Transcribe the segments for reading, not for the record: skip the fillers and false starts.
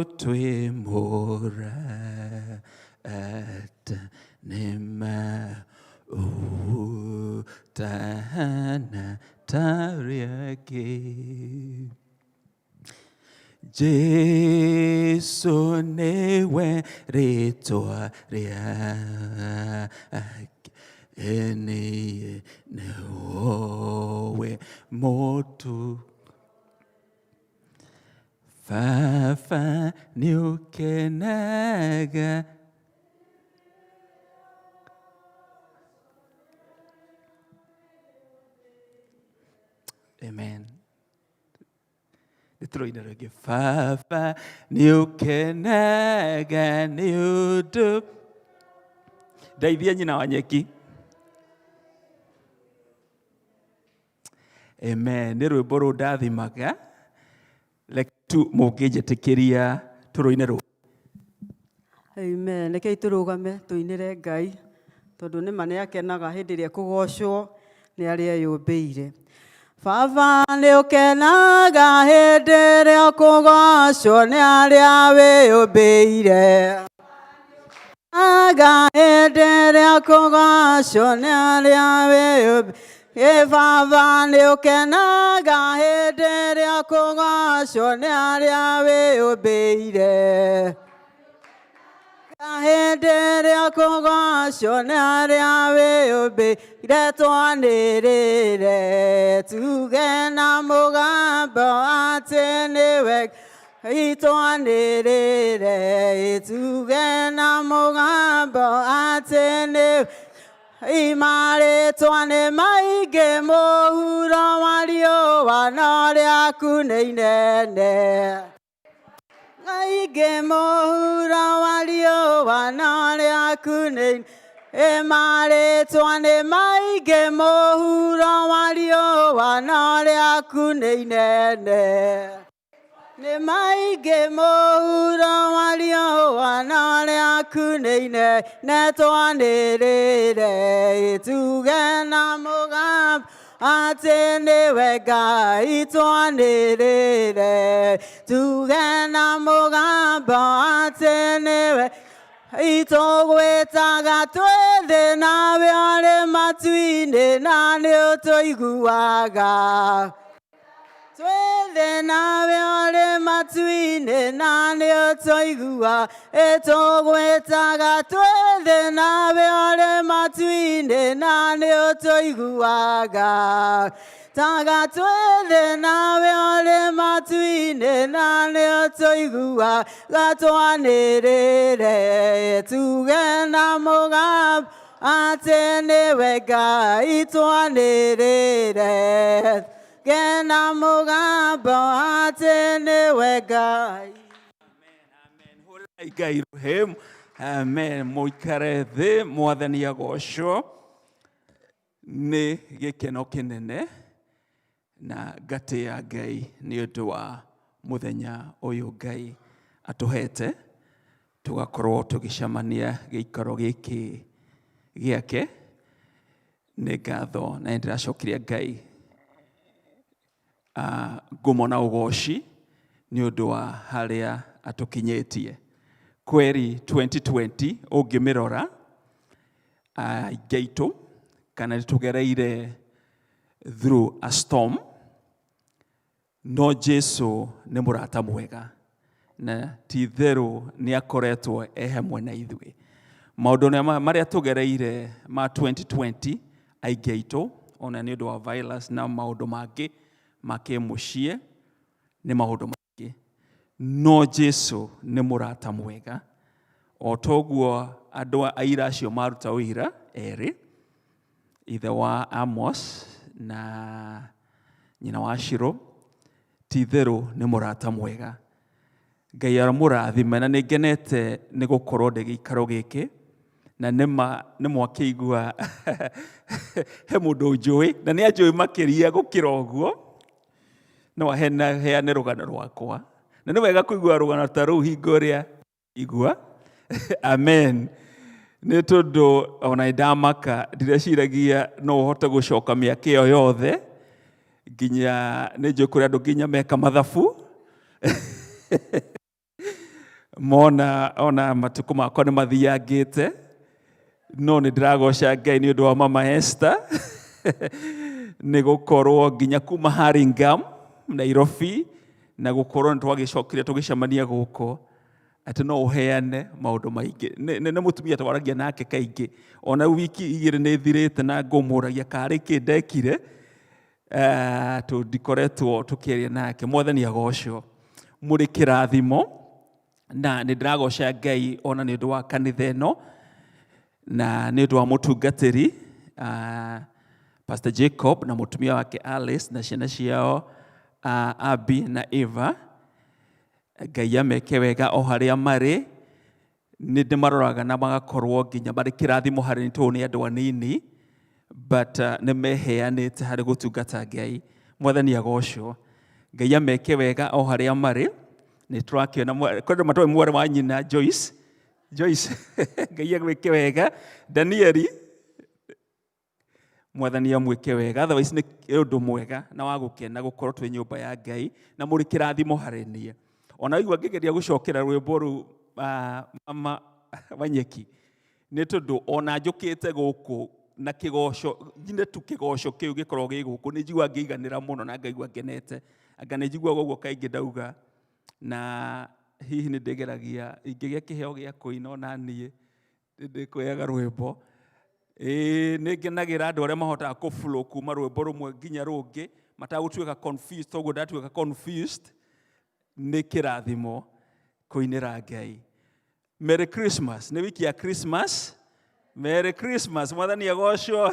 Twĩ mũrata nĩ maũtana tarĩa angĩ. Jesu nĩwe rĩtwa rĩake, niĩ nĩwe mũtu. Baba nĩũkenaga. Amen. Nĩtũroina rĩngĩ. Baba nĩũkenaga nĩ ũndũ. Ndeithia nyina wa nyeki. Amen. Nĩ rwĩmbo rũndathimaga. Reke tu mũngĩnjĩtĩkĩria tũrũine rũ. Amen. Rekei tũrũgame tũinĩre Ngai tondũ nĩ ma nĩ akenaga hĩndĩ ĩrĩa ekũgocwo nĩ arĩa eyũmbĩire. Baba nĩ ũkenaga hĩndĩ ĩrĩa ũkũgocwo nĩ arĩa wĩyũmbĩire. Aga hĩndĩ ĩrĩa ũkũgocwo nĩ arĩa wĩyũmbĩire. Ĩ Baba nĩ ũkenaga hĩndĩ ĩrĩa ũkũgocwo nĩ arĩa wĩyũmbĩire. Hĩndĩ ĩrĩa ũkũgocwo nĩ arĩa wĩyũmbĩire twanĩrĩre tuge na mũgambo atĩ nĩwe itwanĩrĩre tuge na mũgambo atĩ nĩwe Imarĩtwa nĩ maingĩ mũhuro wa riũa no rĩaku nĩ inene. Maingĩ mũhuro wa riũa no rĩaku nĩ Ĩmarĩtwa nĩ maingĩ mũhuro wa riũa no rĩaku nĩ inene. Nĩ maingĩ mũhuro wa riũa no rĩaku nĩ inene twanĩrĩre tuge na mũgambo atĩ nĩwe Ngai twanĩrĩre tuge na mũgambo atĩ nĩwe Itũgwĩtaga twĩ thĩ nawe ũrĩ matu-inĩ na nĩ ũtũiguaga. Twĩ thĩ nawe ũrĩ matu-inĩ na nĩ ũtũigua ĩtũgwĩtaga twĩ thĩ nawe ũrĩ matu-inĩ na nĩ ũtũiguaga taga twĩ thĩ nawe ũrĩ matu-inĩ na nĩ ũtũiguaga twanĩrĩre tuge na mũgambo atĩ nĩwe Ngai twanĩrĩre gena mũgambo atĩ nĩwe Ngai. Hũrĩrai Ngai rũhĩ. Amen. Mũikare thĩ mwathani agocwo. Nĩ gĩkeno kĩnene na ngatĩa Ngai nĩ ũndũ wa mũthenya ũyũ Ngai atũhete tũgakorwo tũgĩcemania gĩikaro gĩkĩ gĩake. Nĩ ngatho na nĩ ndĩracokeria Ngai ngumo na ũgoci nĩ ũndũ wa harĩa atũkinyĩtie. Kweri 2020 ũngĩmĩrora aingĩ aitũ kana nĩ tũgereire through a storm, no Jesu nĩ mũrata mwega na ti itherũ nĩ akoretwo e hamwe na ithuĩ. Maũndũ marĩa tũgereire ma 2020 aingĩ aitũ ona nĩ ũndũ wa virus na maũndũ mangĩ ma kĩmũciĩ nĩ maũndũ maingĩ, no Jesu nĩ mũrata mwega. O toguo andũ aira acio maruta ũira erĩ, ithe wa Amos na nyina wa Shiro, ti itherũ nĩ mũrata mwega. Ngai aramũrathime na nĩ ngenete nĩ gũkorwo ndĩ gĩikaro gĩkĩ na nĩma nĩ mwakĩigua he mũndũ njũĩ na nĩ anjũĩ makĩria gũkĩra ũguo, no aheane rũgano rwakwa na nĩ wega kũigua rũgano ta rũu hingo ĩrĩa igua. Amen. Nĩ tondũ ona nĩ ndamaka ndireciragia no ũhote gũcoka mĩaka ĩyo yothe nginya nĩ njũĩ kũrĩ andũ nginya meka mathabu. Mona ona matukũ makwa nĩ mathiangĩte, no nĩ ndĩragoca Ngai nĩ ũndũ wa Mama Esther nĩ gũkorwo nginya kuma Hurlingham, Nairobi, na gũkorwo nĩ twagĩcokire tũgĩcemania gũkũ atĩ no ũheane maũndũ maingĩ. Nĩ mũtumia twaragia nake kaingĩ, ona wiki 2 nĩ thirĩte na ngũmũragia karĩ kĩ ndekire, tũndikoretwo tũkĩaria nake. Mwathani agocwo, mũrĩ kĩrathimo, na nĩ ndĩragoca Ngai ona nĩ ũndũ wa kanitha ĩno na nĩ ũndũ wa mũtungatĩri Pastor Jacob na mũtumia wake Alice na ciana ciao Abby na Eva. Ngai ameke wega o harĩa marĩ. Nĩ ndĩmaroraga na magakorwo nginya marĩ kĩrathimo harĩ nĩ tondũ nĩ andũ anini, but nĩ meheanĩte harĩ gũtungata Ngai. Mwathani agocwo, Ngai ameke wega o harĩa marĩ. Nĩ tũrakĩona kwĩ andũ matoĩ mwarĩ wa nyina Joyce. Joyce, Ngai agwĩke wega. Danieli, Mwathani amwĩke wega. Otherwise nĩ ũndũ mwega na wa gũkena gũkorwo twĩ nyũmba ya Ngai na mũrĩ kĩrathimo harĩ niĩ. Ona waigua ngĩgeria gũcokera rwĩmbo rũu, Mama Wanyeki, nĩ tondũ ona njũkĩte gũkũ na kĩgoco, nyine tu kĩgoco kĩu gĩkorwo gĩ gũkũ, nĩ njiguaga ngĩiganĩra mũno na ngaigua ngenete. Anga nĩ njiguaga ũguo kaingĩ ndauga, na hihi nĩ ndĩgeragia ingĩgĩa kĩheo gĩa kũina ona niĩ nĩ ndĩkuoyaga rwĩmbo. Ĩĩ, nĩ ngenagĩra andũ arĩa mahotaga kũ flow kuma rwĩmbo rũmwe nginya rũngĩ matagũtuĩka confused, toguo ndatuĩka confused. Nĩ kĩrathimo kũinĩra Ngai. Merry Christmas. Nĩ wiki ya Christmas. Merry Christmas. Mwathani agocwo.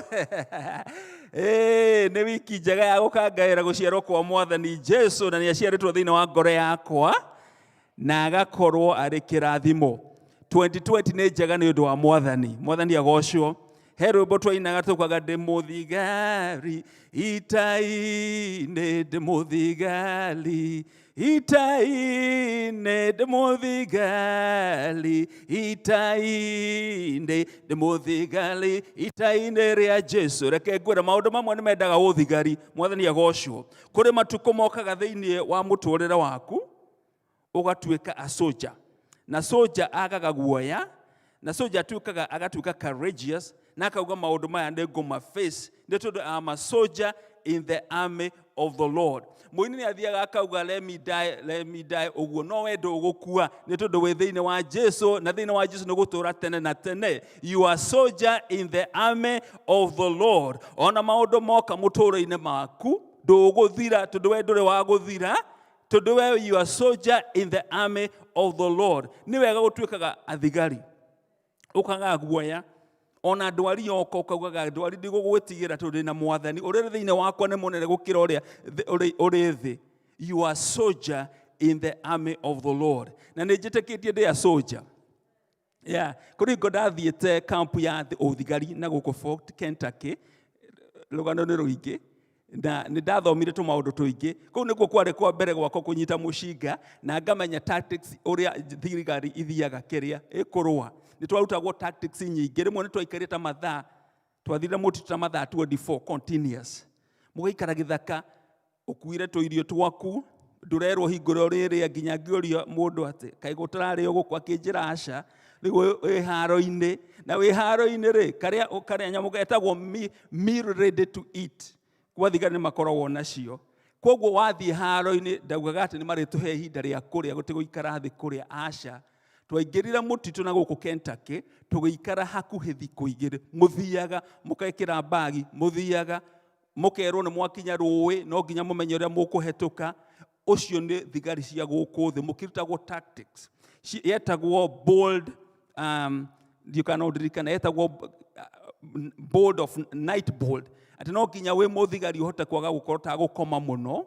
Ĩĩ, nĩ wiki njega ya gũkangaĩra gũciarwo kwa Mwathani Jesu, na nĩ aciarĩtwo thĩinĩ wa ngoro yakwa na agakorwo arĩ kĩrathimo. 2020 nĩ njega nĩ ũndũ wa Mwathani. Mwathani agocwo. He rwĩmbo twainaga tũkaga ndĩ mũthigari ita-inĩ, ndĩ mũthigari ita-inĩ, ndĩ mũthigari ita-inĩ, ndĩ mũthigari ita-inĩ rĩa Jesu. Reke ngwĩre maũndũ mamwe nĩ mendaga ũthigari. Mwathani agocwo. Kũrĩ matukũ mokaga thĩinĩ wa mũtũrĩre waku ũgatuĩka a soldier, na soldier agaga guoya, na soldier atuĩkaga agatuĩka courageous na akauga maũndũ maya nĩ ngũma face nĩ tondũ I'm a soldier in the army of the Lord. Mũini nĩ athiaga akauga let me die, let me die ũguo, no we ndũgũkua nĩ tondũ wĩ thĩinĩ wa Jesu, na thĩinĩ wa Jesu nĩ gũtũra tene na tene. You are soldier in the army of the Lord. Ona maũndũ moka mũtũũrĩre-inĩ maku ndũgũthira tondũ we ndũrĩ wa gũthira, tondũ we you are soldier in the army of the Lord. Nĩ wega gũtuĩkaga athigari ũkaga guoya, ona ndwari yoka ũkaugaga ndwari ndigũgwĩtigĩra tondũ ndĩna Mwathani ũrĩa ũrĩ thĩinĩ wakwa nĩ mũnene gũkĩra ũrĩa ũrĩ thĩ. You are soldier in the army of the Lord. Na nĩ njĩtĩkĩtie ndĩ a soldier. Yeah, kũrĩ hingo ndathiĩte kampu ya ũthigari na gũkũ Fort Kentucky, rũgano nĩ rũingĩ, na nĩ ndathomire tũmaũndũ tũingĩ. Kũu nĩkuo kwarĩ kwa mbere gwakwa kũnyita mũcinga na ngamenya tactics ũrĩa thigari ithiaga kĩrĩa ĩkũrũa. Nĩ twarutagwo tactics nyingĩ, rĩmwe nĩ twaikarire ta mathaa, twathire mũtitũ ta mathaa 24 continuous. Mũgaikara gĩthaka ũkuire tũirio twaku, ndũrerwo hingo ĩrĩa ũrĩrĩa, nginya ngĩũria mũndũ atĩ kaĩ gũtararĩo gũkũ, akĩnjĩra aca, rĩu wĩ haro-inĩ, na wĩ haro-inĩ rĩ, karĩa nyamũ getagwo meal ready to eat, kwa thigari nĩ makoragwo nacio. Koguo wathiĩ haro-inĩ ndaugaga atĩ nĩ marĩtũhe ihinda rĩa kũrĩa, gũtigũikara thĩ kũrĩa, aca. Twaingĩrire mũtitũ na gũkũ Kentucky, tũgĩikara hakuhĩ thikũ 2, mũthiaga mũkekĩra mbagi, mũthiaga mũkerwo nĩ mwakinya rũĩ, no nginya mũmenye ũrĩa mũkũhetũka. Ũcio nĩ thigari cia gũkũ thĩ, mũkĩrutagwo tactics. Yetagwo bold, ndiũ kana no ndirikane, yetagwo bold of night bold. Atĩ no nginya wĩ mũthigari ũhote kwaga gũkorwo ũtagũkoma mũno,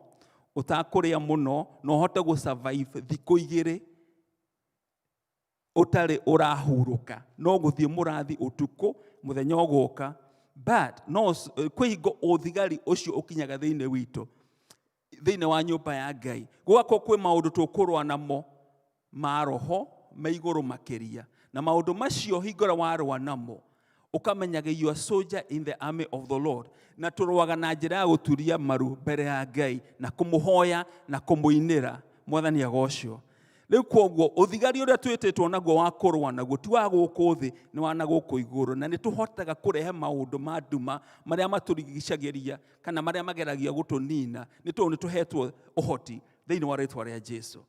ũtakũrĩa mũno, na ũhote gũ survive thikũ 2 ũtarĩ ũrahurũka. No gũthiĩ mũrathi ũtukũ, mũthenya ũgũka. But no kwĩ hingo ũthigari ũcio ũkinyaga thĩinĩ witũ, thĩinĩ wa nyũmba ya Ngai. Gũgakorwo kwĩ maũndũ tũkũrũa namo ma roho me igũrũ makĩria, na maũndũ macio hingo ĩrĩa warũa namo ũkamenyaga you are soldier in the army of the Lord. Na tũrũaga na njĩra ya gũturia maru mbere ya Ngai na kũmũhoya na kũmũinĩra. Mwathani agocwo. Rĩu kwoguo ũthigari ũrĩa twĩtĩtwo naguo wa kũrũa naguo ti wa gũkũ thĩ, nĩ wa na gũkũ igũrũ, na nĩ tũhotaga kũrehe maũndũ ma nduma marĩa matũrigicagĩria kana marĩa mageragia gũtũnina, nĩ tondũ nĩ tũhetwo ũhoti thĩinĩ wa rĩtwa rĩa Jesu.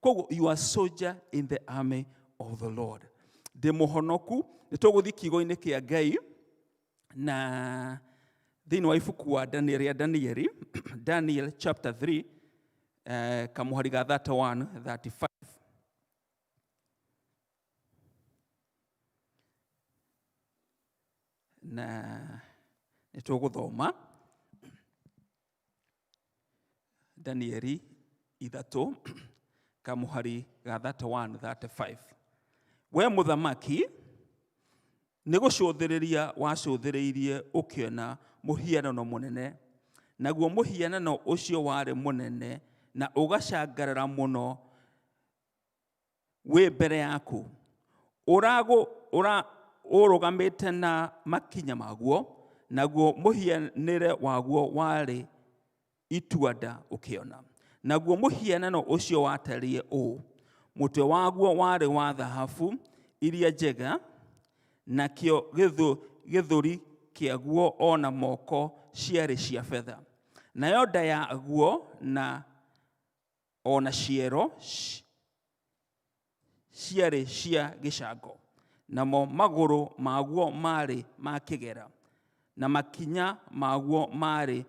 Kwoguo you are soldier in the army of the Lord. Ndĩ mũhonoku. Nĩ tũgũthiĩ kiugo-inĩ kĩa Ngai na thĩinĩ wa ibuku wa Daniel, rĩa Danieli, Daniel chapter 3, kamũhari ga 31 35. Na nĩ tũgũthoma Danieli 3 kamũhari ga 31 35. We mũthamaki, nĩ gũcũthĩrĩria wacũthĩrĩirie ũkĩona mũhianano mũnene, naguo mũhianano ũcio warĩ mũnene na ũgacangarara mũno wĩ mbere yaku. Ũrũgamĩte na makinya maguo, naguo mũhianĩre waguo warĩ itua-nda ũkĩona. Naguo mũhianano ũcio watariĩ ũũ: mũtwe waguo warĩ wa thahabu iria njega, nakĩo gĩthũri kĩaguo o na moko ciarĩ cia betha, nayo nda yaguo na o na ciero ciarĩ cia gĩcango, namo magũrũ maguo marĩ ma kĩgera, na makinya maguo marĩ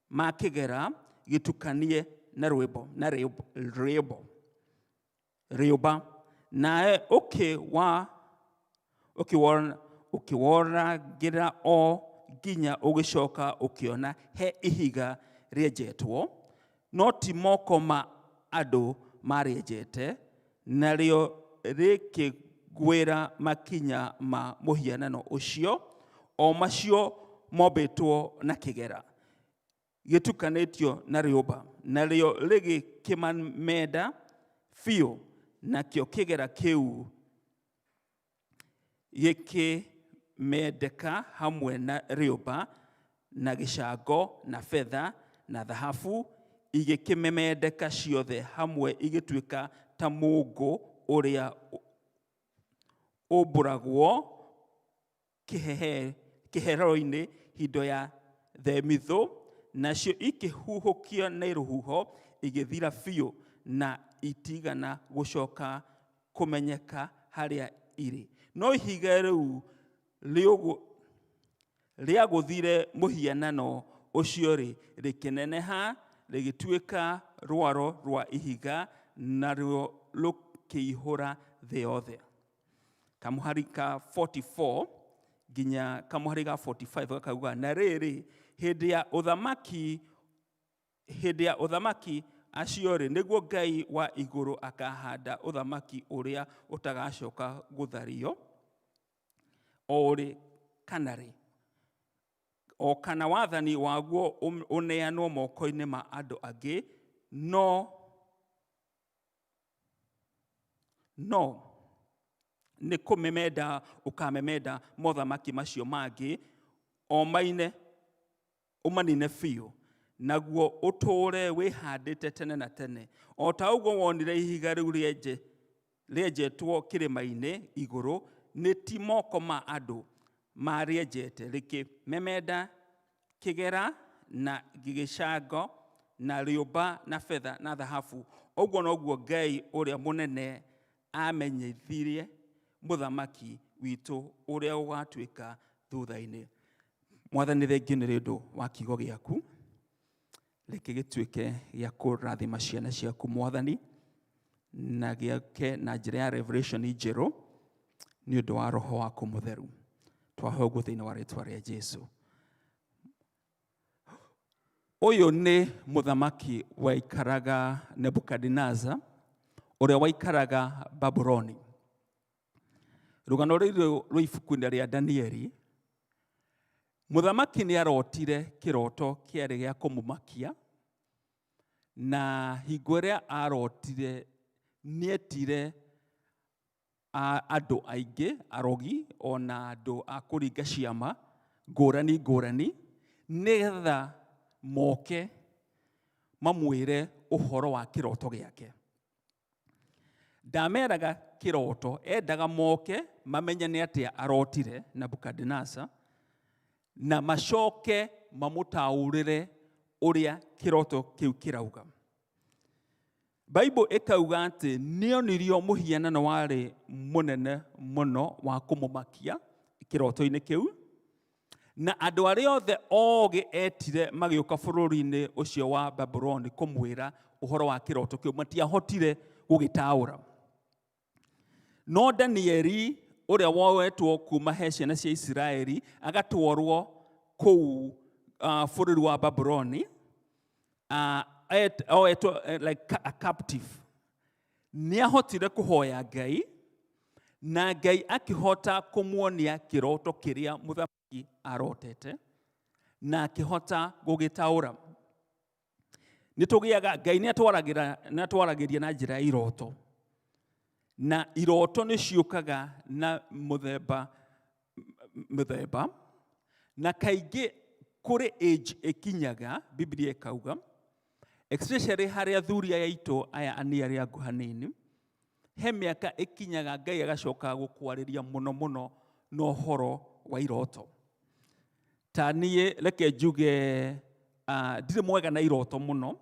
ma kĩgera gĩtukanie na rwĩmbo na rĩũmba. Nawe ũkĩworagĩra o nginya ũgĩcoka ũkĩona he ihiga rĩenjetwo, no ti moko ma andũ marĩenjete, narĩo rĩkĩgwĩra makinya ma mũhianano ũcio, o macio mombĩtwo na kĩgera gĩtukanĩtio na rĩũmba, narĩo rĩgĩkĩmamenda biũ, nakĩo kĩgera kĩu gĩkĩmendeka hamwe na rĩũmba na gĩcango na betha na thahabu, igĩkĩmemendeka ciothe hamwe igĩtuĩka ta mũũngũ ũrĩa ũmbũragwo kĩhero-inĩ hindo ya themithũ, nacio ikĩhuhũkio nĩ rũhuho igĩthira biũ na itigana gũcoka kũmenyeka harĩa irĩ. No ihiga rĩu rĩagũthire mũhianano ũcio rĩ, rĩkĩneneha rĩgĩtuĩka rwaro rwa ihiga, naruo rũkĩihũra thĩ yothe. Kamũhari ka 44 nginya kamũhari ga 45 gakauga, na rĩrĩ, hĩndĩ ya ũthamaki acio rĩ, nĩguo Ngai wa igũrũ akahanda ũthamaki ũrĩa ũtagacoka gũthario o rĩ kana rĩ, o kana wathani waguo ũneanwo moko-inĩ ma andũ angĩ, no nĩ kũmemenda ũkamemenda mothamaki macio mangĩ, o maine ũmanine biũ, naguo ũtũũre wĩhandĩte tene na tene. O ta ũguo wonire ihiga rĩu rĩenjetwo kĩrĩma-inĩ igũrũ, nĩ ti moko ma andũ marĩenjete, rĩkĩmemenda kĩgera na gĩcango na rĩũmba na betha na thahabu. Ũguo noguo Ngai ũrĩa mũnene amenyithirie mũthamaki witũ ũrĩa ũgatuĩka thutha-inĩ. Mwathani, thengiũ nĩ ũndũ wa kiugo gĩaku, reke gĩtuĩke gĩa kũrathima ciana ciaku Mwathani, na gĩake na njĩra ya revelation njerũ nĩ ũndũ wa Roho waku Mũtheru. Twahoya ũguo thĩinĩ wa rĩtwa rĩa Jesu. Ũyũ nĩ mũthamaki waikaraga Nebukadineza, ũrĩa waikaraga Babuloni. Rũgano rũrũ rwĩ ibuku-inĩ rĩa Danieli. Mũthamaki nĩ arotire kĩroto kĩarĩ gĩa kũmũmakia, na hingo ĩrĩa arotire nĩetire andũ aingĩ, arogi ona andũ a kũringa ciama ngũrani ngũrani, nĩgetha moke mamwĩre ũhoro wa kĩroto gĩake. Ndameraga kĩroto, endaga moke mamenye nĩ atĩa arotire Nebukadineza, na macoke mamũtaũrĩre ũrĩa kĩroto kĩu kĩrauga. Bible ĩkauga atĩ nĩonirio mũhianano warĩ mũnene mũno wa kũmũmakia kĩroto-inĩ kĩu, na andũ arĩa othe ogĩ etire magĩũka bũrũri-inĩ ũcio wa Babuloni kũmwĩra ũhoro wa kĩroto kĩu, matiahotire gũgĩtaũra. No Danieli ũrĩa woetwo kuma he ciana cia Isiraeli agatwarwo kũu bũrũri wa Babuloni, oetwo like a captive, nĩahotire kũhoya Ngai, na Ngai akĩhota kũmuonia kĩroto kĩrĩa mũthamaki arotete, na akĩhota gũgĩtaũra. Nĩtũgĩaga, Ngai nĩatwaragĩria na njĩra ya iroto, na iroto nĩciũkaga na mũthemba mĩthemba, na kaingĩ kũrĩ age ĩkinyaga, Biblia ĩkauga, especially harĩ athuri aya aitũ aya ani arĩa angũ hanini, he mĩaka ĩkinyaga Ngai agacoka gũkwarĩria mũno mũno na ũhoro wa iroto. Ta niĩ reke njuge, ndirĩ mwega na iroto mũno,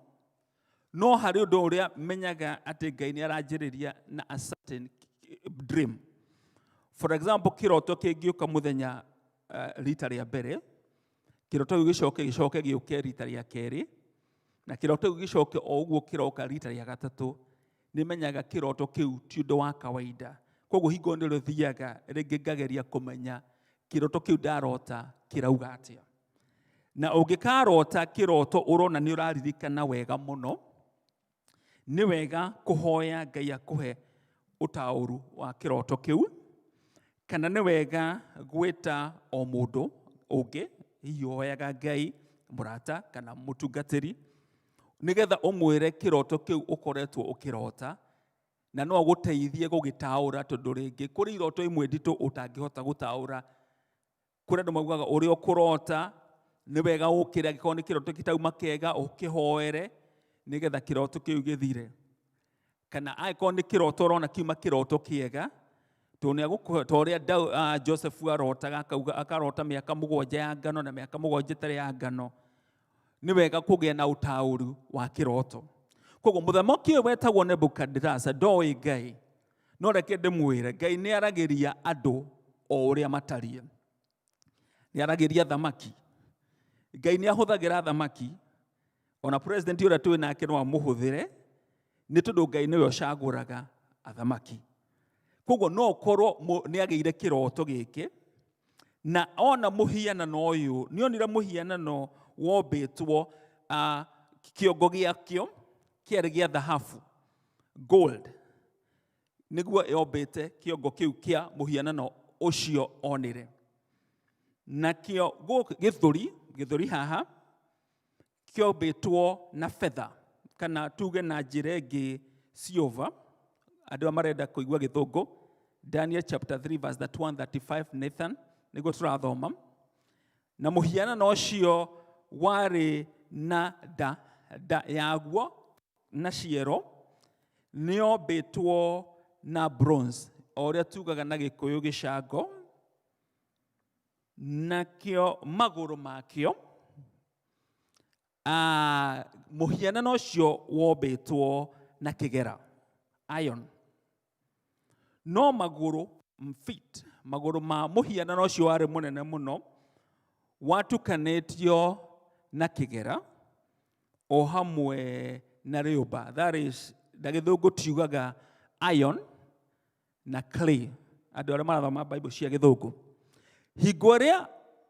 no harĩ ũndũ ũrĩa menyaga atĩ Ngai nĩ aranjĩrĩria na a certain dream. For example, kĩroto kĩngĩũka mũthenya rita rĩa mbere, kĩroto kĩu gĩcoke gĩcoke gĩũke rita rĩa kerĩ, na kĩroto kĩu gĩcoke o ũguo kĩroka rita rĩa gatatũ, nĩmenyaga kĩroto kĩu ti ũndũ wa kawaida. Koguo hingo nĩ rũthiaga rĩngĩ ngageria kũmenya kĩroto kĩu ndarota kĩrauga atĩa. Na ũngĩkarota kĩroto ũrona nĩ ũraririkana wega mũno, nĩ wega kũhoya Ngai akũhe ũtaũru wa kĩroto kĩu, kana nĩ wega gwĩta o mũndũ ũngĩ, hihi ũhoyaga Ngai, mũrata kana mũtungatĩri, nĩgetha ũmwĩre kĩroto kĩu ũkoretwo ũkĩrota, na no agũteithie gũgĩtaũra, tondũ rĩngĩ kũrĩ iroto imwe nditũ ũtangĩhota gũtaũra. Kũrĩ andũ maugaga ũrĩa ũkũrota nĩ wega ũkĩre, angĩkorwo nĩ kĩroto gĩtauma kĩega ũkĩhoere nĩgetha kĩroto kĩu gĩthire, kana angĩkorwo nĩ kĩroto ũrona kiuma kĩroto kĩega, tondũ nĩagũkũhe, ta ũrĩa Joseph arotaga, akauga akarota mĩaka mũgwanja ya ngano na mĩaka mũgwanja ĩtarĩ ya ngano, nĩ wega kũgĩa na ũtaũru wa kĩroto. Koguo mũthamaki ũyũ wetagwo Nebukadneza ndoĩ Ngai, no reke ndĩmwĩre, Ngai nĩ aragĩria andũ o ũrĩa matariĩ. Nĩ aragĩria thamaki. Ngai nĩ ahũthagĩra thamaki, ona president ũrĩa twĩ nake no amũhũthĩre, nĩ tondũ Ngai nĩwe ũcagũraga athamaki. Koguo no ũkorwo nĩ agĩire kĩroto gĩkĩ, na ona mũhianano ũyũ, nĩ onire mũhianano wombĩtwo, kĩongo gĩakĩo kĩarĩ gĩa thahabu, gold, nĩguo yombĩte kĩongo kĩu kĩa mũhianano ũcio onire. Nakĩo gĩthũri haha kĩombĩtwo na betha, kana tuge na njĩra ĩngĩ silver. Andũ arĩa marenda kũigua gĩthũngũ, Daniel chapter 3 verse 31-35, Nathan nĩguo tũrathoma. Na mũhianano ũcio warĩ na nda yaguo na ciero, nĩyombĩtwo na bronze, o ũrĩa tugaga na Gĩkũyũ gĩcango, nakĩo magũrũ makĩo, mũhianano ũcio wombĩtwo na kĩgera, iron. No magũrũ, feet, magũrũ ma mũhianano ũcio warĩ mũnene mũno, watukanĩtio na kĩgera o hamwe na rĩũmba. That is, na gĩthũngũ tiugaga iron na clay. Andũ arĩa marathoma Bible cia gĩthũngũ. Hingo ĩrĩa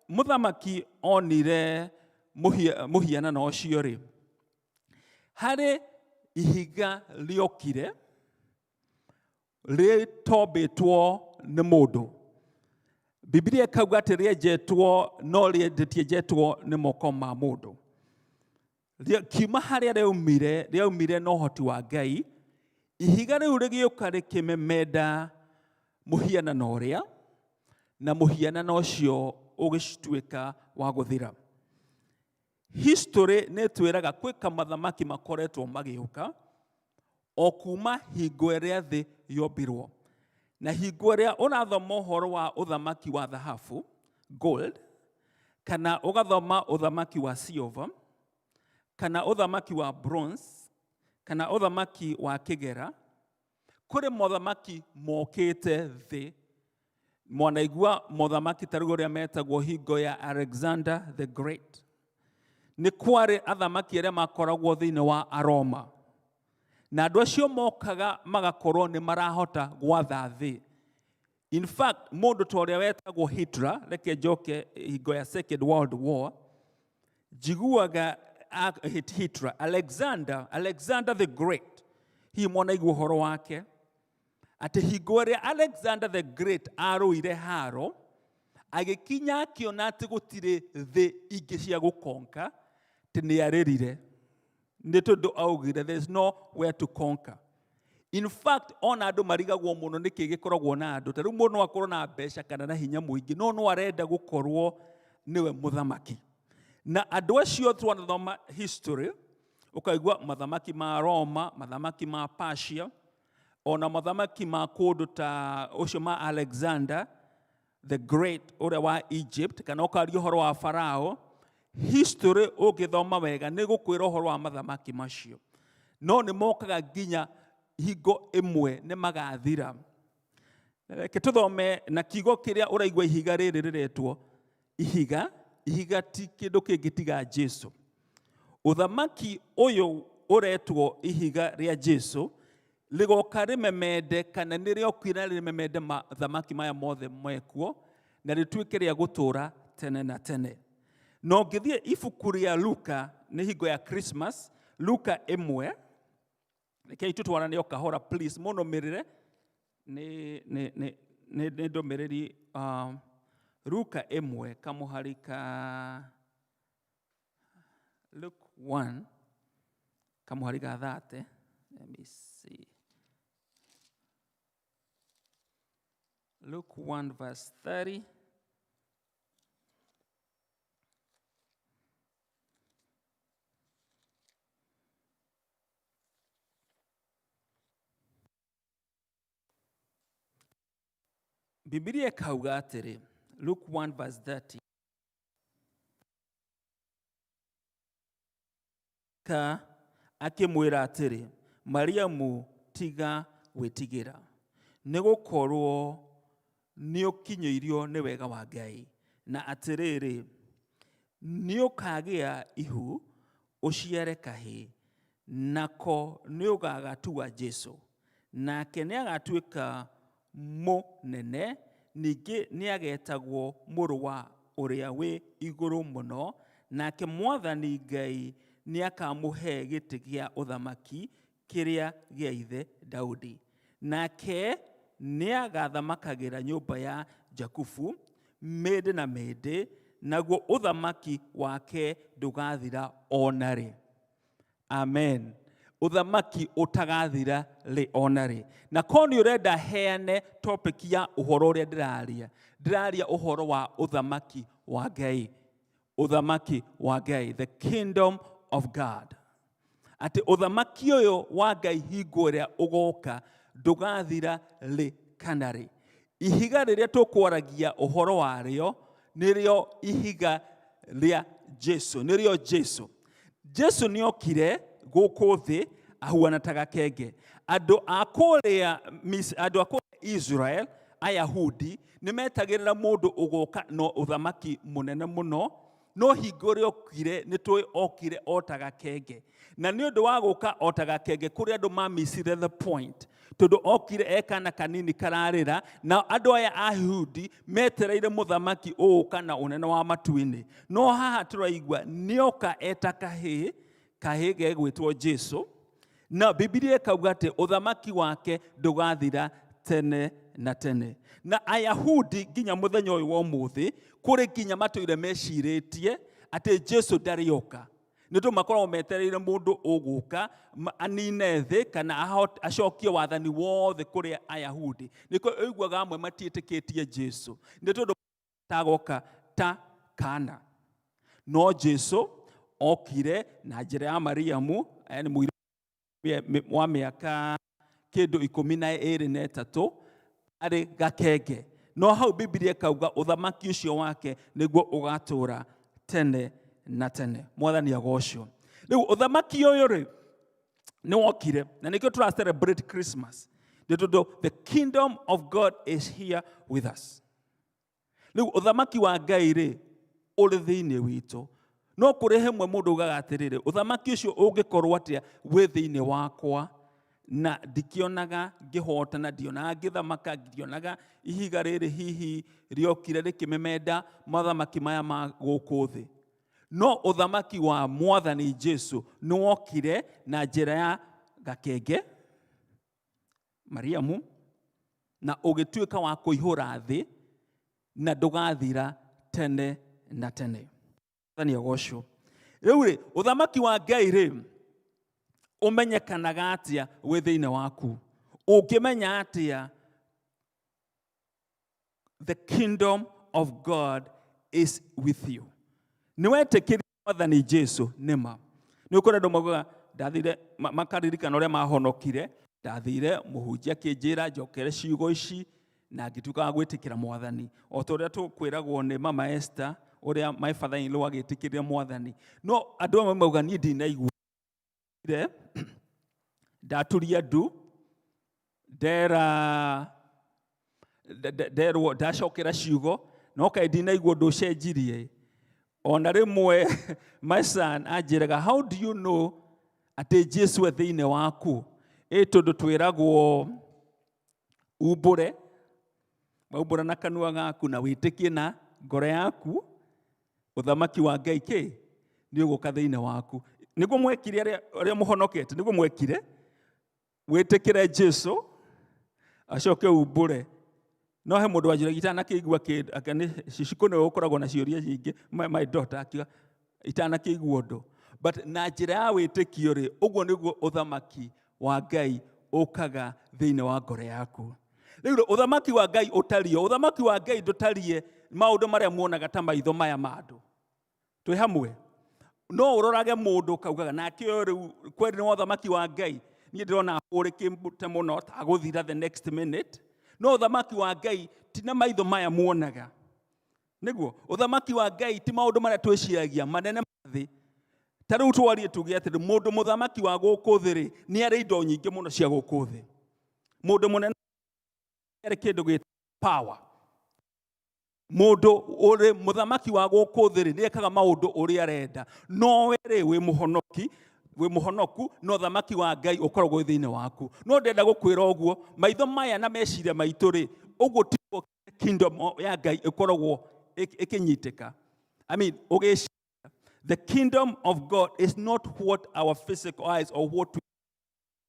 mũthamaki onire mũhianano ũcio rĩ, harĩ ihiga rĩokire rĩtombĩtwo nĩ mũndũ. Biblia ĩkauga atĩ rĩenjetwo, no rĩtienjetwo nĩ moko ma mũndũ. Kiuma harĩa rĩaumire, rĩaumire na ũhoti wa Ngai. Ihiga rĩu rĩgĩũka rĩkĩmemenda mũhianano ũrĩa, na mũhianano ũcio ũgĩtuĩka wa gũthira. History nĩ ĩtwĩraga kwĩ kamathamaki makoretwo magĩũka o kuma hingo ĩrĩa thĩ yombirwo. Na hingo ĩrĩa ũrathoma ũhoro wa ũthamaki wa thahabu, gold, kana ũgathoma ũthamaki wa silver, kana ũthamaki wa bronze, kana ũthamaki wa kĩgera, kũrĩ mothamaki mokĩte thĩ. Mwanaigua mothamaki ta rĩu ũrĩa metagwo hingo ya Alexander the Great. Nĩ kwarĩ athamaki arĩa makoragwo thĩinĩ wa Aroma. Na andũ acio mokaga magakorwo nĩ marahota gwatha thĩ. In fact, mũndũ ta ũrĩa wetagwo Hitler, reke njoke hingo ya Second World War, njiguaga Hitler, Alexander the Great, hihi mwanaigua ũhoro wake, atĩ hingo ĩrĩa Alexander the Great arũire haro, agĩkinya akĩona atĩ gũtirĩ thĩ ingĩ cia gũkonka, atĩ nĩ arĩrire. Nĩ tondũ augire there is nowhere to conquer. In fact, ona andũ marigagwo mũno nĩkĩ gĩkoragwo na andũ. Ta rĩu mũndũ no akorwo na mbeca kana na hinya mũingĩ, no no arenda gũkorwo nĩwe mũthamaki. Na andũ acio twanathoma history, ũkaigua mathamaki ma Roma, mathamaki ma Persia, ona mathamaki ma kũndũ ta ũcio ma Alexander the Great ũrĩa wa Egypt, kana ũkaria ũhoro wa Farao. History ũngĩthoma wega nĩ gũkwĩra ũhoro wa mathamaki macio. No nĩ mokaga nginya hingo ĩmwe nĩ magathira. Reke tũthome na kiugo kĩrĩa ũraigua ihiga rĩrĩ rĩretwo ihiga. Ihiga ti kĩndũ kĩngĩ tiga Jesu. Ũthamaki ũyũ ũretwo ihiga rĩa Jesu rĩgoka rĩmemende, kana nĩ rĩokire rĩmemende mathamaki maya mothe mekuo, na rĩtuĩke rĩa gũtũũra tene na tene. Na ũngĩthiĩ ibuku rĩa Luka, nĩ hingo ya Christmas, Luka 1, rekei tũtwarane o kahora, please, mũnũmĩrĩre, nĩ ndũmĩrĩri, Luka 1, kamũhari ka Luke 1, kamũhari ga 30. Let me see. Luke 1 verse 30. Bibilia ĩkauga atĩrĩ, Luke 1 verse 30. Ka akĩmwĩra atĩrĩ, Mariamu, tiga gwĩtigĩra, nĩ gũkorwo nĩũkinyĩirio nĩ wega wa Ngai, na atĩrĩrĩ, nĩũkagĩa ihu ũciare kahĩĩ, nako nĩũgagatua Jesũ. Nake nĩagatuĩka mũnene, ningĩ nĩagetagwo mũrũ wa ũrĩa wĩ igũrũ mũno, nake Mwathani Ngai nĩakamũhe gĩtĩ gĩa ũthamaki kĩrĩa gĩa ithe Daudi. Nake nĩagathamakagĩra nyũmba ya Jakubu mĩndĩ na mĩndĩ, naguo ũthamaki wake ndũgathira ona rĩ. Amen. Ũthamaki ũtagathira rĩ ona rĩ. Na korwo nĩ ũrenda heane topic ya ũhoro ũrĩa ndĩraria, ndĩraria ũhoro wa ũthamaki wa Ngai. Ũthamaki wa Ngai, the kingdom of God. Atĩ ũthamaki ũyũ wa Ngai hingo ĩrĩa ũgoka ndũgathira rĩ kana rĩ. Ihiga rĩrĩa tũkwaragia ũhoro warĩo nĩrĩo ihiga rĩa Jesu, nĩrĩo Jesu. Jesu nĩokire gũkũ thĩ ahuana ta gakenge. Andũ a kũrĩa andũ a kũrĩa Israel, Ayahudi, nĩmetagĩrĩra mũndũ ũgoka na ũthamaki mũnene mũno, no hingo ĩrĩa okire nĩ tũĩ okire o ta gakenge. Na nĩ ũndũ wa gũka o ta gakenge kũrĩa andũ mamissire the point, tondũ okire e kana kanini kararĩra, na andũ aya Ayahudi metereire mũthamaki ũgũka na ũnene wa matu-inĩ. No haha tũraigua nĩoka eta kahĩĩ, kahĩĩ gegwĩtwo Jesu, na Bibilia ĩkauga atĩ ũthamaki wake ndũgathira tene na tene. Na Ayahudi nginya mũthenya ũyũ wa ũmũthĩ kũrĩ nginya matũire mecirĩtie atĩ Jesu ndarĩoka. Nĩ tondũ makoragwo metereire mũndũ ũgũka anine thĩ kana acokie wathani wothe kũrĩ Ayahudi. Nĩkĩo ũiguaga amwe matiĩtĩkĩtie Jesu, nĩ tondũ tagoka ta kana. No Jesu okire na njĩra ya Mariamu, yani mũirĩtu wa mĩaka Kĩndũ 23 arĩ gakenge. No hau Bibilia ĩkauga ũthamaki ũcio wake nĩguo ũgatũũra tene na tene. Mwathani agocwo. Rĩu ũthamaki ũyũ rĩ nĩ wokire, na nĩkĩo tũra celebrate Christmas, nĩ tondũ the kingdom of God is here with us. Rĩu ũthamaki wa Ngai rĩ ũrĩ thĩinĩ witũ. No kũrĩ hemwe mũndũ ugaga atĩrĩrĩ, ũthamaki ũcio ũngĩkorwo atĩa wĩ thĩinĩ wakwa na ndikĩonaga ngĩhotana, ndionaga ngĩthamaka, ndionaga ihiga rĩrĩ hihi rĩokire rĩkĩmemenda mothamaki maya ma gũkũ thĩ. No ũthamaki wa Mwathani Jesu nĩ wokire na njĩra ya gakenge Mariamu, na ũgĩtuĩka wa kũihũra thĩ na ndũgathira tene na tene. Mwathani agocwo. Rĩu rĩ, ũthamaki wa Ngai rĩ ũmenyekanaga atĩa wĩ thĩinĩ waku? Ũngĩmenya atĩa the kingdom of God is with you? Nĩ wetĩkĩria Mwathani Jesu nĩma. Nĩ ũkũrĩ andũ maugaga ndathire, makaririkana ũrĩa mahonokire, ndathire mũhunjia akĩnjĩra njokere ciugo ici na ngĩtuĩka wa gwĩtĩkĩra Mwathani, o ta ũrĩa tũkwĩragwo nĩ Mama Esther ũrĩa my father in law agĩtĩkĩrire Mwathani. No andũ amwe mauga niĩ ndinaigua, ndaturia ndu, ndera nderwo ndacokera ciugo, no kaĩ ndinaigua ũndũ ũcenjirie. Ona rĩmwe my son anjĩraga, how do you know atĩ Jesu e thĩinĩ waku? Ĩ tondũ twĩragwo umbũre, waumbũra na kanua gaku na wĩtĩkie na ngoro yaku, ũthamaki wa Ngai kĩ nĩ ũgũka thĩinĩ waku. Nĩguo mwekire arĩa mũhonokete, nĩguo mwekire wĩtĩkĩre Jesu acoke umbũre. No he mũndũ wanjĩra itanakĩigua kĩndũ, anga nĩ Ciciko nĩwe ũkoragwo na ciũria nyingĩ, my daughter akiuga itanakĩigua ũndũ. But na njĩra ya wĩtĩkio rĩ, ũguo nĩguo ũthamaki wa Ngai ũkaga thĩinĩ wa ngoro yaku. Rĩu rĩ, ũthamaki wa Ngai ũtariĩ, ũthamaki wa Ngai ndũtariĩ maũndũ marĩa muonaga ta maitho maya ma andũ. Twĩ hamwe? No ũrorage mũndũ ũkaugaga nake ũyũ rĩu kweri nĩ ũthamaki wa Ngai, niĩ ndĩrona ahũrĩkĩte mũno ta agũthira the next minute. No ũthamaki wa Ngai ti na maitho maya muonaga. Nĩguo ũthamaki wa Ngai ti maũndũ marĩa twĩciragia manene ma thĩ. Ta rĩu twarie tuge atĩrĩ, mũndũ mũthamaki wa gũkũ thĩ rĩ, nĩ arĩ indo nyingĩ mũno cia gũkũ thĩ. Mũndũ mũnene arĩ kĩndũ gĩ power. Mũndũ ũrĩ mũthamaki wa gũkũ thĩ rĩ, nĩ ekaga maũndũ ũrĩa arenda. No we rĩ, wĩ mũhonoki, wĩ mũhonoku, no ũthamaki wa Ngai ũkoragwo wĩ thĩinĩ waku. No ndĩrenda gũkwĩra ũguo, maitho maya na meciria maitũ rĩ, ũguo tiguo kingdom ya Ngai ĩkoragwo ĩkĩnyitĩka. I mean, ũgĩciria, the kingdom of God is not what our physical eyes or what we,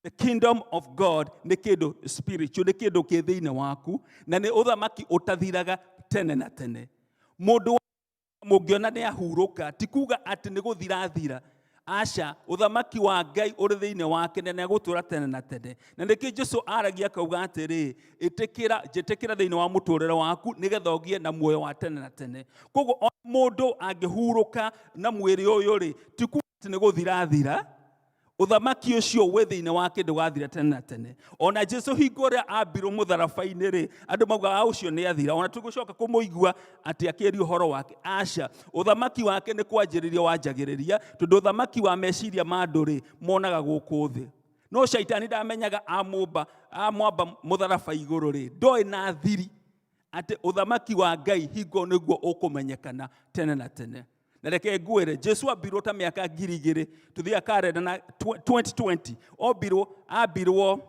the kingdom of God nĩ kĩndũ spiritual, nĩ kĩndũ kĩ thĩinĩ waku, na nĩ ũthamaki ũtathiraga tene na tene. Mũndũ mũngĩona nĩ ahurũka, ti kuga atĩ nĩ gũthira thira. Aca, ũthamaki wa Ngai ũrĩ thĩinĩ wake na nĩ egũtũũra tene na tene. Na nĩkĩo Jesu aragia akauga atĩrĩ, ĩtĩkĩra, njĩtĩkĩra thĩinĩ wa mũtũũrĩre waku nĩgetha ũgĩe na muoyo wa tene na tene. Koguo o mũndũ angĩhurũka na mwĩrĩ ũyũ rĩ, ti kuga atĩ nĩ gũthira thira. Ũthamaki ũcio wĩ thĩinĩ wake ndũgathira tene na tene. Ona Jesu hingo ĩrĩa ambirwo mũtharaba-inĩ rĩ, andũ maugaga ũcio nĩ athira. Ona tũgũcoka kũmũigua atĩ akĩaria ũhoro wake. Aca, ũthamaki wake nĩ kwanjĩrĩria wanjagĩrĩria, tondũ ũthamaki wa meciria ma andũ rĩ, monaga gũkũ thĩ. No caitani ndamenyaga amwamba mũtharaba igũrũ rĩ, ndoĩ na thiri atĩ ũthamaki wa Ngai hingo nĩguo ũkũmenyekana tene na tene. Na reke ngwĩre, Jesu ambirwo ta mĩaka ngiri igĩrĩ, tũthiaga karenda na 2020, ombirwo, ambirwo,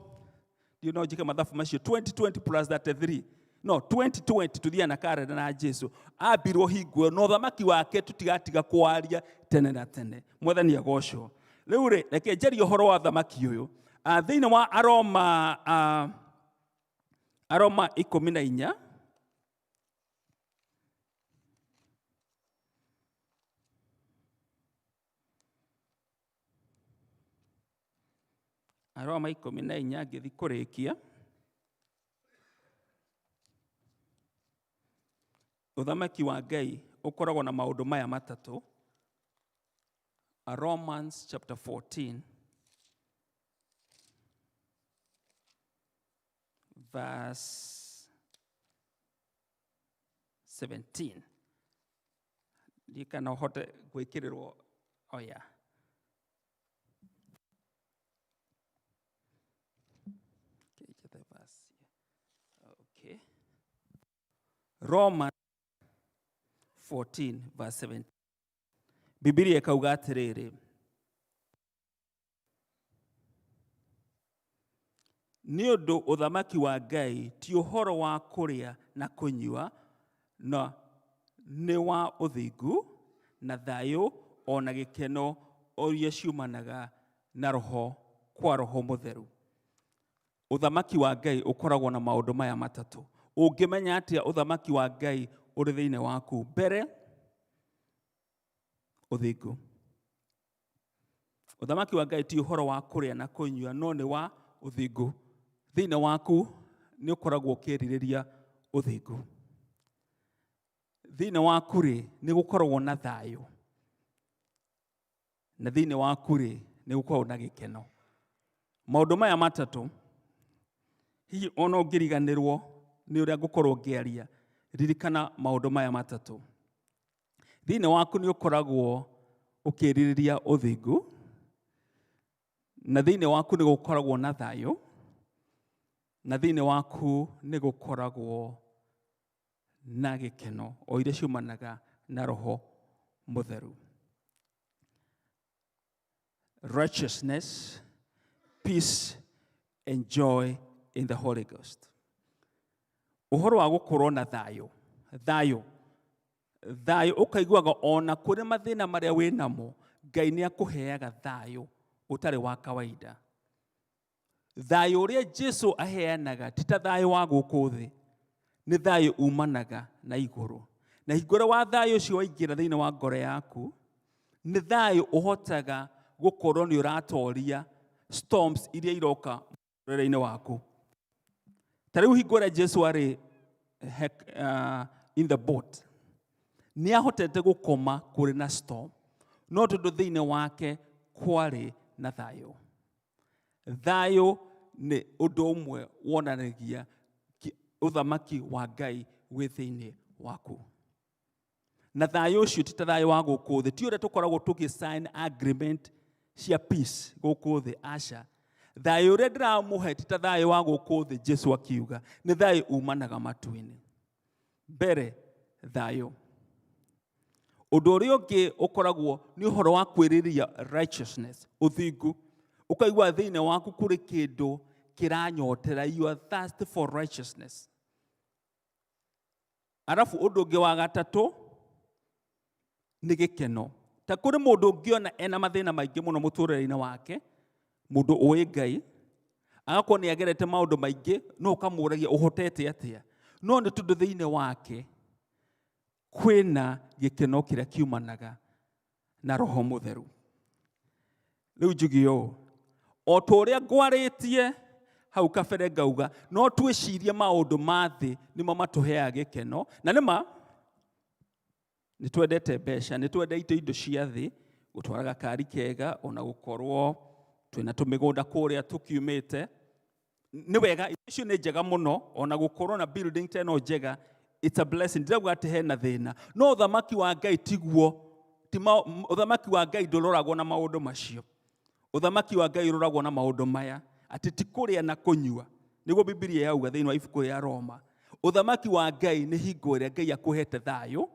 ndiũ no njĩke mathabu macio, 2020 plus 33, no 2020 tũthiaga na karenda na Jesu ambirwo hingo ĩyo, na ũthamaki wake tũtigatiga kwaria tene na tene. Mwathani agocwo. Rĩu rĩ, reke njarie ũhoro wa ũthamaki ũyũ. Thĩinĩ wa Aroma 14, Aroma 14 ngĩthiĩ kũrĩkia. Ũthamaki wa Ngai ũkoragwo na maũndũ maya matatũ. Romans chapter 14. Verse 17. Ndiũĩ kana ũhote gwĩkĩrĩrwo. Oh yeah. Okay, the verse here. Okay. Romans 14 verse 17. Bibilia ĩkauga atĩrĩrĩ, nĩ ũndũ ũthamaki wa Ngai ti ũhoro wa kũrĩa na kũnyua, no nĩ wa ũthingu na thayũ o na gĩkeno iria ciumanaga na roho kwa Roho Mũtheru. Ũthamaki wa Ngai ũkoragwo na maũndũ maya matatũ. Ũngĩmenya atĩa ũthamaki wa Ngai ũrĩ thĩinĩ waku? Mbere, ũthingu. Ũthamaki wa Ngai ti ũhoro wa kũrĩa na kũnyua, no nĩ wa ũthingu. Thĩinĩ waku nĩ ũkoragwo ũkĩrirĩria ũthingu. Thĩinĩ waku rĩ, nĩ gũkoragwo na thayũ. Na thĩinĩ waku rĩ, nĩ gũkoragwo na gĩkeno. Maũndũ maya matatũ, hihi ona ũngĩriganĩrwo nĩ ũrĩa ngũkorwo ngĩaria, ririkana maũndũ maya matatũ. Thĩinĩ waku nĩ ũkoragwo ũkĩrirĩria ũthingu, na thĩinĩ waku nĩ gũkoragwo na thayũ, na thĩinĩ waku nĩ gũkoragwo na gĩkeno o iria ciumanaga na Roho Mũtheru. Righteousness, peace, and joy in the Holy Ghost. Ũhoro wa gũkorwo na thayũ, thayũ, thayũ ũkaiguaga ona kũrĩ mathĩna marĩa wĩ namo, Ngai nĩ akũheaga thayũ ũtarĩ wa kawaida. Thayũ ũrĩa Jesu aheanaga ti ta thayũ wa gũkũ thĩ, nĩ thayũ umanaga na igũrũ. Na hingo ĩrĩa wa thayũ ũcio waingĩra thĩinĩ wa ngoro yaku, nĩ thayũ ũhotaga gũkorwo nĩ ũratoria storms iria iroka mũtũrĩre-inĩ waku. Ta rĩu hingo ĩrĩa Jesu arĩ in the boat, nĩ ahotete gũkoma kũrĩ na storm, no tondũ thĩinĩ wake kwarĩ na thayũ. Thayũ nĩ ũndũ ũmwe wonanagia ũthamaki wa Ngai wĩ thĩinĩ waku. Na thayũ ũcio ti ta thayũ wa gũkũ thĩ, ti ũrĩa tũkoragwo tũgĩ sign agreement cia peace gũkũ thĩ, aca. Thayũ ũrĩa ndĩramũhe ti ta thayũ wa gũkũ thĩ, Jesu akiuga, nĩ thayũ umanaga matu-inĩ. Mbere, thayũ. Ũndũ ũrĩa ũngĩ ũkoragwo nĩ ũhoro wa kwĩrirĩria righteousness, ũthingu. Ũkaigua thĩinĩ waku kũrĩ kĩndũ kĩranyotera, you are thirst for righteousness. Arabu ũndũ ũngĩ wa gatatũ nĩ gĩkeno. Ta kũrĩ mũndũ ũngĩona ena mathĩna maingĩ mũno mũtũrĩre-inĩ wake, mũndũ ũĩ Ngai, agakorwo nĩ agerete maũndũ maingĩ, no ũkamũragia ũhotete atĩa. No nĩ tondũ thĩinĩ wake kwĩna gĩkeno kĩrĩa kiumanaga na Roho Mũtheru. Rĩu njuge ũũ, o ta ũrĩa ngwarĩtie hau kabere ngauga, no twĩcirie maũndũ ma thĩ nĩmo matũheaga gĩkeno, na nĩma nĩ twendete mbeca, nĩ twendete indo cia thĩ, gũtwara gakari kega, ona gũkorwo twĩna tũmĩgũnda kũrĩa tũkiumĩte. Nĩ wega, indo icio nĩ njega mũno, ona gũkorwo na building ta ĩno njega, it's a blessing. Ndirauga atĩ hena thĩna, no ũthamaki wa Ngai tiguo, ti ũthamaki wa Ngai ndũroragwo na maũndũ macio. Ũthamaki wa Ngai ũroragwo na maũndũ maya, atĩ ti kũrĩa na kũnyua. Nĩguo Bibilia yauga thĩinĩ wa ibuku rĩa Roma. Ũthamaki wa Ngai nĩ hingo ĩrĩa Ngai akũhete thayũ,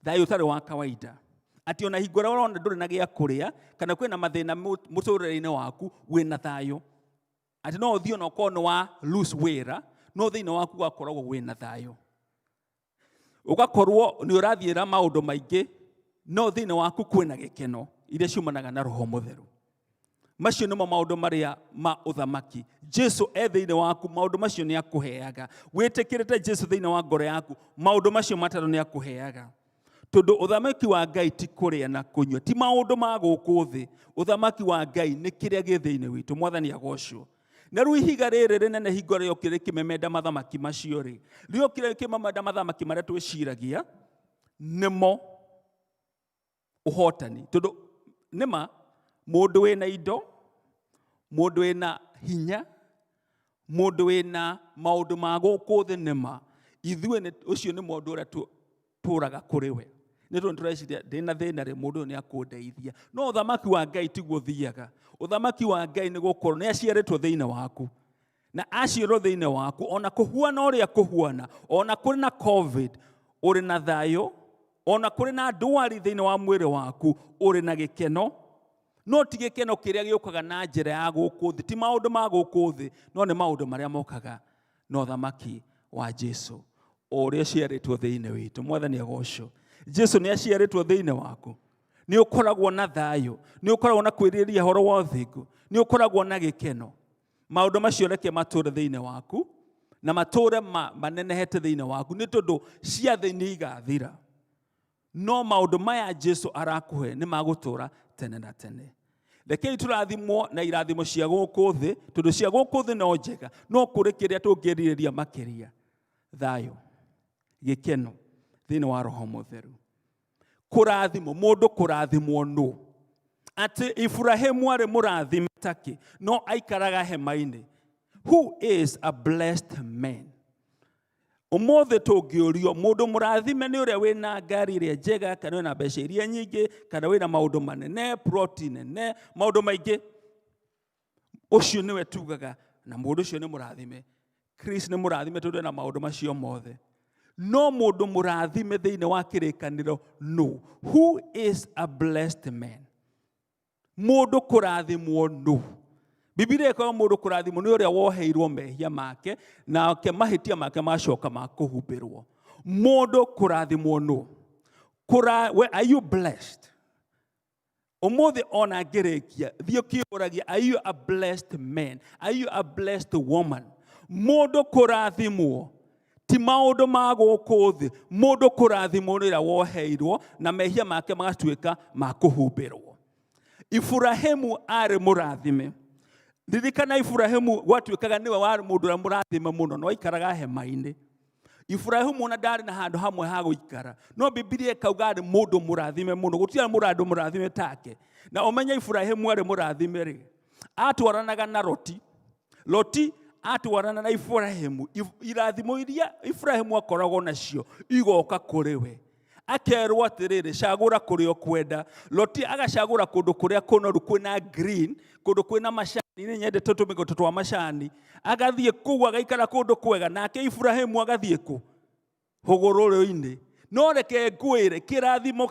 thayũ ũtarĩ wa kawaida. Atĩ ona hingo ĩrĩa ũrona ndũrĩ na gĩa kũrĩa, kana kwĩna mathĩna mũtũrĩre-inĩ waku, wĩna thayũ. Atĩ no ũthiĩ ona ũkorwo nĩ wa lose wĩra, no thĩinĩ waku ũgakoragwo wĩna thayũ. Ũgakorwo nĩ ũrathiĩra maũndũ maingĩ, no thĩinĩ waku kwĩna gĩkeno iria ciumanaga na Roho Mũtheru. Macio nĩmo maũndũ marĩa ma ũthamaki. Jesu e thĩinĩ waku, maũndũ macio nĩ akũheaga. Wĩtĩkĩrĩte Jesu thĩinĩ wa ngoro yaku, maũndũ macio matatũ nĩ akũheaga. Tondũ ũthamaki wa Ngai ti kũrĩa na kũnyua, ti maũndũ ma gũkũ thĩ. Ũthamaki wa Ngai nĩ kĩrĩa gĩ thĩinĩ witũ. Mwathani agocwo. Na rĩu ihiga rĩrĩ rĩnene hingo rĩokire rĩkĩmemenda mathamaki macio rĩ, rĩokire rĩkĩmemenda mathamaki marĩa twĩciragia nĩmo ũhotani. Tondũ nĩma mũndũ wĩna indo, mũndũ wĩna hinya, Mũndũ wĩna maũndũ ma gũkũ thĩ nĩma ithuĩ ũcio nĩ mũndũ ũrĩa tũraga kũrĩ we, nĩ tondũ tũreciria ndĩna thĩna rĩ, mũndũ ũyũ nĩ akũndeithia. No ũthamaki wa Ngai tiguo ũthiaga. Ũthamaki wa Ngai nĩ gũkorwo nĩ aciarĩtwo thĩinĩ waku, na aciarwo thĩinĩ waku, ona kũhuana ũrĩa kũhuana, ona kũrĩ na COVID ũrĩ na thayũ, ona kũrĩ na ndwari thĩinĩ wa mwĩrĩ waku ũrĩ na gĩkeno. No ti gĩkeno kĩrĩa gĩũkaga na njĩra ya gũkũ thĩ, ti maũndũ ma gũkũ thĩ, no nĩ maũndũ marĩa mokaga na ũthamaki wa Jesu o ũrĩa ũciarĩtwo thĩinĩ witũ. Mwathani agocwo. Jesu nĩ aciarĩtwo thĩinĩ waku. Nĩ ũkoragwo na thayũ, nĩ ũkoragwo na kwĩrirĩria ũhoro wa ũthingu, nĩ ũkoragwo na gĩkeno. Maũndũ macio reke matũre thĩinĩ waku na matũre manenehete thĩinĩ waku, nĩ tondũ cia thĩ nĩ igathira, no maũndũ maya Jesu arakũhe nĩ magũtũra tene na tene. Rekei tũrathimwo na irathimo cia gũkũ thĩ, tondũ cia gũkũ thĩ no njega, no kũrĩ kĩrĩa tũngĩrirĩria makĩria: thayũ, gĩkeno thĩinĩ wa Roho Mũtheru. Kũrathimwo, mũndũ kũrathimwo nũ? Atĩ Iburahĩmu arĩ mũrathime takĩ, no aikaraga hema-inĩ. Who is a blessed man? Ũmũthĩ tũngĩũrio mũndũ mũrathime nĩ ũrĩa wĩna ngari ĩrĩa njega, kana wĩna mbeca iria nyingĩ, kana wĩna maũndũ manene, ploti nene, maũndũ maingĩ, ũcio nĩwe tugaga na mũndũ ũcio nĩ mũrathime. Chris nĩ mũrathime tondũ ena maũndũ macio mothe. No mũndũ mũrathime thĩinĩ wa kĩrĩkanĩro no? Who is a blessed man? Mũndũ kũrathimwo no? Bibilia ĩkoiga mũndũ kũrathimwo nĩ ũrĩa woheirwo mehia make, nake mahĩtia make macoka ma kũhumbĩrwo. Mũndũ kũrathimwo no? Are you blessed? Ũmũthĩ ona ngĩrĩkia, thiĩ ũkĩũragia, are you a blessed man? Are you a blessed woman? Mũndũ kũrathimwo ti maũndũ ma gũkũ thĩ. Mũndũ kũrathimwo nĩ ũrĩa woheirwo na mehia make magatuĩka ma kũhumbĩrwo. Iburahĩmu arĩ mũrathime. Ririkana, Iburahĩmu gwatuĩkaga nĩwe warĩ mũndũ ũrĩa mũrathime mũno, no aikaraga hema-inĩ. Iburahĩmu ona ndarĩ na handũ hamwe ha gũikara, no Bibilia ĩkauga arĩ mũndũ mũrathime mũno, gũtirĩ mũndũ mũrathime take. Na ũmenye Iburahĩmu arĩ mũrathime rĩ, atwaranaga na Loti. Loti atwarana na Iburahĩmu, irathimo iria Iburahĩmu akoragwo nacio igoka kũrĩ we. Akerwo atĩrĩrĩ, cagũra kũrĩa ũkwenda. Loti agacagũra kũndũ kũrĩa kũnoru, kwĩna green, kũndũ kwĩna macani. Nĩ nyendete tũmĩgoto twa macani. Agathiĩ kũu agaikara kũndũ kwega, nake Iburahĩmu agathiĩ kũ hũgũrũrũ-inĩ. No reke ngwĩre, kĩrathimo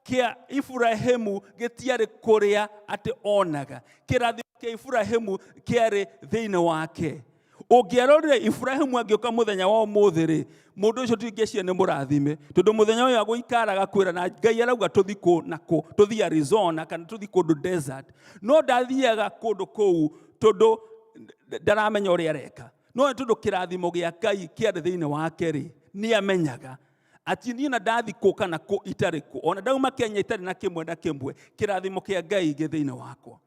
kĩa Iburahĩmu gĩtiarĩ kũrĩa atĩ onaga. Kĩrathimo kĩa Iburahĩmu kĩarĩ thĩinĩ wake. Ũngĩarorire Iburahĩmu angĩũka mũthenya wa ũmũthĩ rĩ, mũndũ ũcio tingĩciria nĩ mũrathime, tondũ mũthenya ũyũ agũikaraga kwĩra na Ngai arauga tũthi kũ na kũ, tũthi Arizona kana tũthi kũndũ desert. No ndathiaga kũndũ kũu tondũ ndaramenya ũrĩa areka, no nĩ tondũ kĩrathimo gĩa Ngai kĩarĩ thĩinĩ wake rĩ, nĩ amenyaga atĩ niĩ na ndathi kũ kana kũ itarĩ kũ, ona ndauma Kenya itarĩ na kĩmwe na kĩmwe, kĩrathimo kĩa Ngai gĩ thĩinĩ wakwa.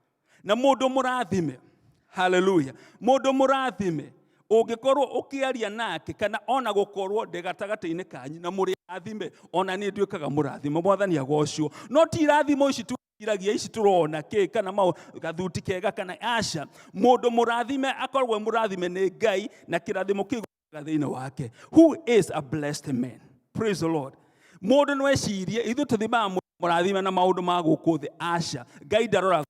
Na mũndũ mũrathime, haleluya, mũndũ mũrathime ũngĩkorwo ũkĩaria nake kana ona gũkorwo ndĩ gatagatĩ-inĩ kanyu na mũrĩ arathime, ona niĩ nduĩkaga mũrathime. Mwathani agocwo. No ti irathimo ici twĩciragia, ici tũrona kĩ kana gathuti kega kana aca. Mũndũ mũrathime akoragwo e mũrathime nĩ Ngai, na kĩrathimo kĩu thĩinĩ wake. Who is a blessed man? Praise the Lord. Mũndũ no ecirie ithuĩ tũthimaga mũrathime na maũndũ ma gũkũ thĩ. Aca, Ngai ndaroraga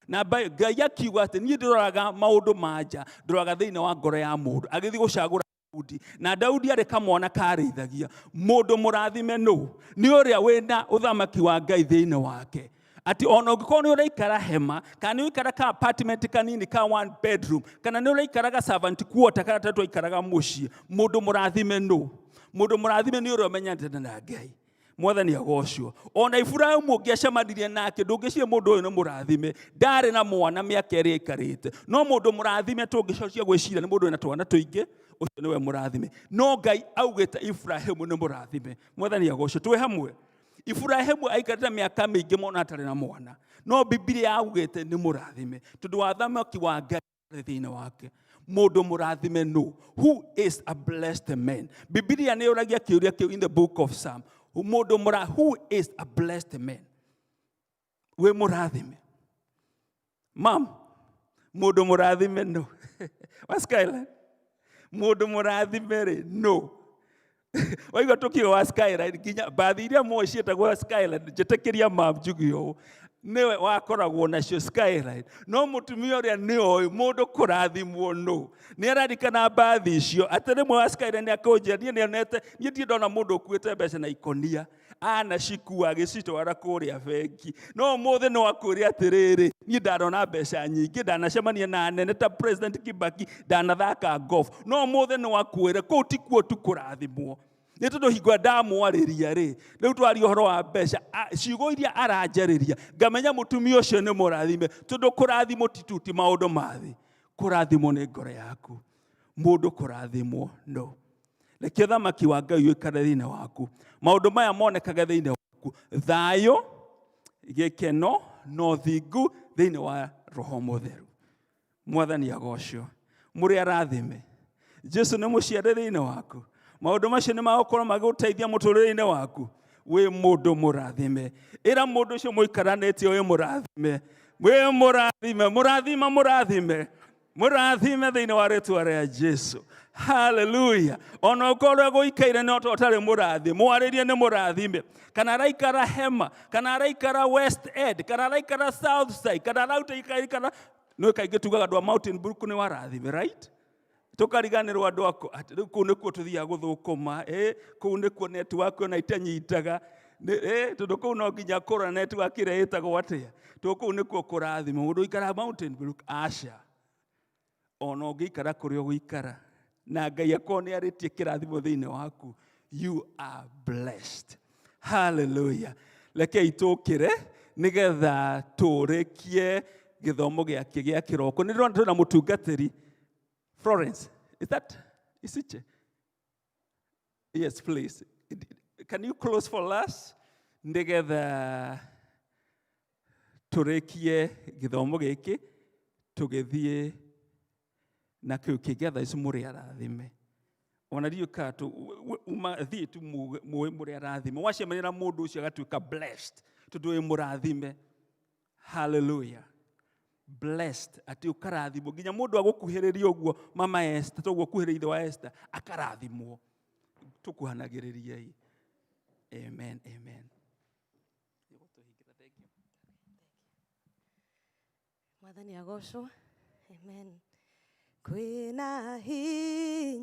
na Ngai akiuga atĩ niĩ ndĩroraga maũndũ ma nja, ndĩroraga thĩinĩ wa ngoro ya mũndũ. Agĩthiĩ gũcagũra Daudi, na Daudi arĩ kamwana karĩithagia. Mũndũ mũrathime nũ? Nĩ ũrĩa wĩna ũthamaki wa Ngai thĩinĩ wake, atĩ ona ũngĩkorwo nĩ ũraikara hema, kana nĩ ũraikara ka apartment kanini ka one bedroom, kana nĩ ũraikara ga servant quarter kana twaikaraga mũciĩ, mũndũ mũrathime nũ? Mũndũ mũrathime nĩ ũrĩa ũmenyanĩte na Ngai. Mwathani agocwo. Ona Iburahĩmu ũngĩacemanirie nake, ndũngĩciria mũndũ ũyũ nĩ mũrathime. Ndarĩ na mwana mĩaka ĩrĩa aikarĩte. No mũndũ mũrathime tũngĩcokia gwĩciria nĩ mũndũ wĩna twana tũingĩ, ũcio nĩwe mũrathime. No Ngai augĩte Iburahĩmu nĩ mũrathime. Mwathani agocwo. Twĩ hamwe. Iburahĩmu aikarĩte mĩaka mĩingĩ mũno atarĩ na mwana, no Bibilia yaugĩte nĩ mũrathime tondũ wa thamaki wa Ngai thĩinĩ wake. Mũndũ mũrathime nũ? Who is a blessed man? Bibilia nĩ yũragia kĩũria kĩu in the book of Psalm. Mũndũ mũra, who is a blessed man? Wĩ mũrathime, mam? Mũndũ mũrathime no wa Skyline, mũndũ mũrathime rĩ no waigua tũkiuga wa Skyline, nginya mbathi iria moĩ ciĩtagwo Skyline, njĩtĩkĩria ma njuge ũũ, nĩwe wakoragwo nacio Skyline. No mũtumia ũrĩa nĩ oĩ mũndũ kũrathimwo no nĩ ararikana mbathi icio, atĩ rĩmwe wa Skyline nĩ akũnjĩra, niĩ nĩonete, niĩ ndirĩ ndona mũndũ ũkuĩte mbeca na ikonia anacikua agĩcitwara kũrĩa bengi. No ũmũthĩ no akwĩre atĩrĩrĩ, niĩ ndanona mbeca nyingĩ, ndanacemania na anene ta President Kibaki, ndanathaka golf. No ũmũthĩ no akwĩre kũu tikuo tu kũrathimwo, nĩ tondũ hingo ĩrĩa ndamwarĩria rĩ, rĩu twaria ũhoro wa mbeca, ciugo iria aranjarĩria ngamenya mũtumia ũcio nĩ mũrathime, tondũ kũrathimwo ti tu ti maũndũ ma thĩ, kũrathimwo nĩ ngoro yaku. Mũndũ kũrathimwo no reke ũthamaki wa Ngai ũikare thĩinĩ waku, maũndũ maya monekaga thĩinĩ waku, thayũ, gĩkeno na ũthingu thĩinĩ wa Roho Mũtheru. Mwathani agocwo. Mũrĩ arathime. Jesu nĩ mũciare thĩinĩ waku. Maũndũ macio nĩ magũkorwo magĩgũteithia mũtũrĩre-inĩ waku. Wĩ mũndũ mũrathime. Ĩra mũndũ ũcio mũikaranĩtie wĩ mũrathime. Wĩ mũrathime, mũrathima, mũrathime. Mũrathime thĩinĩ wa rĩtwa rĩa Jesu. Hallelujah. Ona ũkorwo gũikaire no to ũtarĩ mũrathime, mwarĩrie nĩ mũrathime. Kana araikara hema, kana araikara West End, kana araikara South Side, kana araikara no kaingĩ tugaga andũ a Mountain Brook nĩ warathime, right? Tũkariganĩrwo andũ ako atĩ rĩu kũu nĩkuo tũthiaga gũthũkũma, kũu nĩkuo network ona itanyitaga, tondũ kũu no nginya kũrora network ĩrĩa ĩtagwo atĩa, tondũ kũu nĩkuo kũrathima. Mũndũ ũikaraga Mountain Brook, aca, ona ũngĩikara kũrĩa ũgũikara na Ngai akorwo nĩ arĩtie kĩrathimo thĩinĩ waku, you are blessed. Hallelujah. Rekei tũkĩre nĩgetha tũrĩkie gĩthomo gĩake gĩa kĩroko. Nĩ ndĩrona twĩna mũtungatĩri Florence. Is that Isiche? Yes, please. Can you close for us? Nĩgetha tũrĩkie gĩthomo gĩkĩ tũgĩthiĩ na kĩu kĩngĩ. Thaa ici mũrĩ arathime. Ona ndiũĩ kana uma thiĩ tu mũĩ mũrĩ arathime. Wacemania na mũndũ ũcio agatuĩka blessed tondũ wĩ mũrathime. Hallelujah. Blessed, atĩ ũkarathimwo nginya mũndũ agũkuhĩrĩria ũguo, mama Esther toguo kuhĩrĩria ithe wa Esther akarathimwo. Tũkuhanagĩrĩriei. Amen, amen. Mwathani agocwo. Amen. Kwĩna hinya.